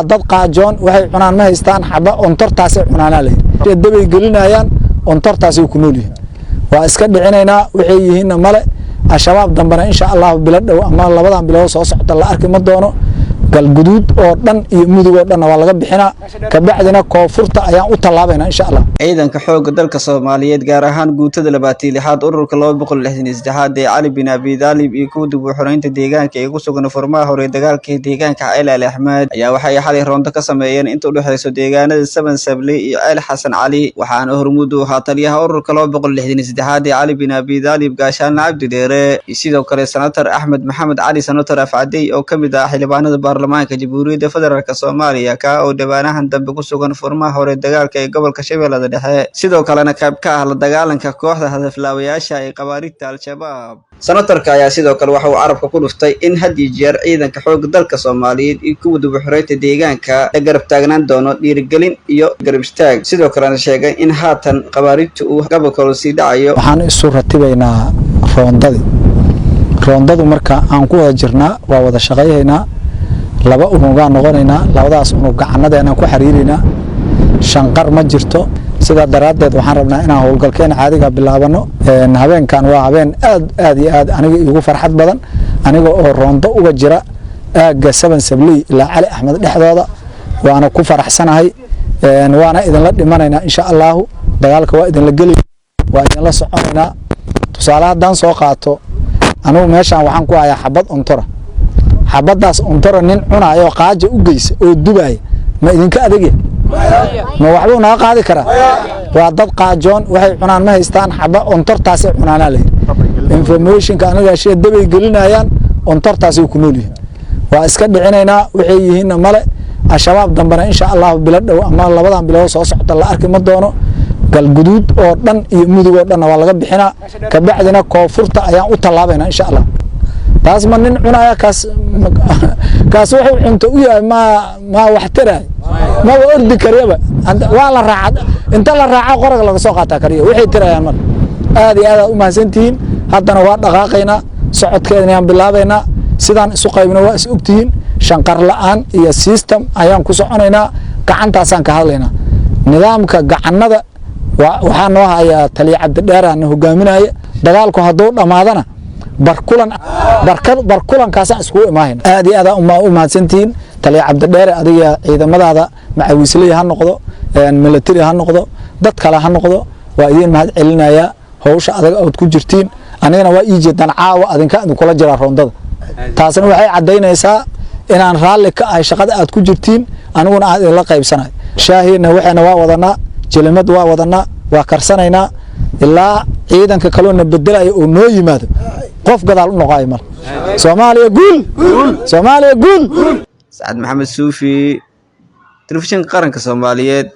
Dad qaajoon, waxay cunaan ma haystaan. Xaba ontortaasay cunaanaa layidhi, dabay gelinayaan, ontortaasay ku nool yihiin. Waa iska dhicinaynaa, waxay yihiinna male. Al-Shabaab dambena, insha Allahu, bilo dhow ama 2dan bilood soo socota la arki ma doono. Galguduud oo dhan iyo Mudug oo dhanna waa laga bixinaa, kabacdina koonfurta ayaan u tallaabaynaa, insha Allah. Ciidanka xoogga dalka Soomaaliyeed, gaar ahaan guutada 26aad, ururka 263aad ee Cali bin Abi Daalib iyo kuwa dib u xoreynta deegaanka ee ku sugan furmaha hore dagaalka ee deegaanka Ceel Ali Axmed ayaa waxay xalay roondo ka sameeyeen inta u dhexeyso deegaanada Saban Sable iyo Ceel Xasan Cali. Waxaana hormuud u ahaa taliyaha ururka 263aad ee Cali bin Abi Daalib, Gaashaanle Cabdi Dheere, iyo sidoo kale Senator Axmed Maxamed Cali, Senator Afcadey, oo ka mid ah xildhibaanada baarlamaanka Jamhuuriyadda Federaalk Soomaaliya, ka oo dhawaanahan dambe ku sugan furmaha hore dagaalka ee gobolka Shabeellada Dhexe, sidoo kalena qayb ka ah la dagaalanka kooxda hadaflaawayaasha ee Khawaarijta Al-Shabaab. Senatarka ayaa sidoo kale waxa uu carabka ku dhuftay in had iyo jeer ciidanka xoogga dalka Soomaaliyeed iyo kuwa dib u xoreynta deegaanka la garab taagnaan doono dhiirigelin iyo garab istaag, sidoo kalena sheegay in haatan Khawaarijta uu gobolka sii dhacayo. Waxaan isu ratibaynaa roondadii. Roondadu marka aan ku wada jirnaa, waa wada shaqayhaynaa, laba unugaan noqonaynaa. Labadaas unug gacanadeenaan ku xariiraynaa, shanqar ma jirto. Sidaa daraaddeed waxaan rabnaa inaan howlgalkeena caadiga bilaabano. Habeenkan waa habeen aad aad iyo aad aniga iigu farxad badan, aniga oo roondo uga jira aagga Seven Sabley ilaa Cali Axmed dhexdooda. Waana ku faraxsanahay, waana idinla dhimanaynaa, insha Allahu. Dagaalka waa idinla geli, waa idinla soconaynaa. Tusaale haddaan soo qaato, anigu meeshaan waxaan ku hayaa xabad ontora. Xabaddaas ontora nin cunaayo, qaaja u geysa oo dubaaya, ma idinka adegya? Ma waxbuu naga qaadi karaa? Waa dad qaajoon, waxay cunaan ma haystaan. Xaba ontortaasay cunaanaa layidhi. Informationka aniga shee, dabay gelinayaan, ontortaasay ku nool yihiin. Waa iska dhicinaynaa, waxay yihiinna male. Al-Shabaab dambena, insha Allahu, bilo dhow ama 2dan bilood soo socota la arki ma doono. Galguduud oo dhan iyo Mudug oo dhanna waa laga bixinaa, kabacdina koonfurta ayaan u tallaabaynaa, insha Allah. Taas ma nin cunaya? Kaas wuxuu cunto u yahay maa wax taraay, maba ordi karyaba. Waa la raaca, inta la raaca qoraga laga soo qaataa kariya, waxay tirayaan. Marka aad iyo aad aad u mahadsantihiin. Haddana waa dhaqaaqaynaa, socodkeedana ayaan bilaabaynaa. Sidaan isu qaybno waa is ogtihiin. Shanqar la-aan iyo system ayaan ku soconaynaa. Gacantaasaan ka hadlaynaa. Nidaamka gacanada waxaa noo hayaa taliya Cabdidheer na hogaaminaya. Dagaalku hadduu dhammaadana barkulan barkulankaasaan iskugu imaahayna. Aad iyo aad u mahadsantihiin. Taliya Cabdidheere, adiga ciidamadaada, macawiisley ha noqdo, military ha noqdo, dad kale ha noqdo, waa idiin mahad celinayaa howsha adag ood ku jirtiin. Anigana waa ii jeedaan, caawa adinka idinkula jiraa roondada. Taasna waxay caddaynaysaa inaan raalli ka ahay shaqada aad ku jirtiin, aniguna aan idinla qaybsanahay. Shaahiina waxayna waa wadanaa, jelimad waa wadanaa, waa karsanaynaa ilaa ciidanka kaloona bedelaya oo noo yimaado. Qof gadaal u noqoayo mal. Soomaaliya guul! Soomaaliya guul! Sacad Maxamed Suufi, Telefishinka Qaranka Soomaaliyeed.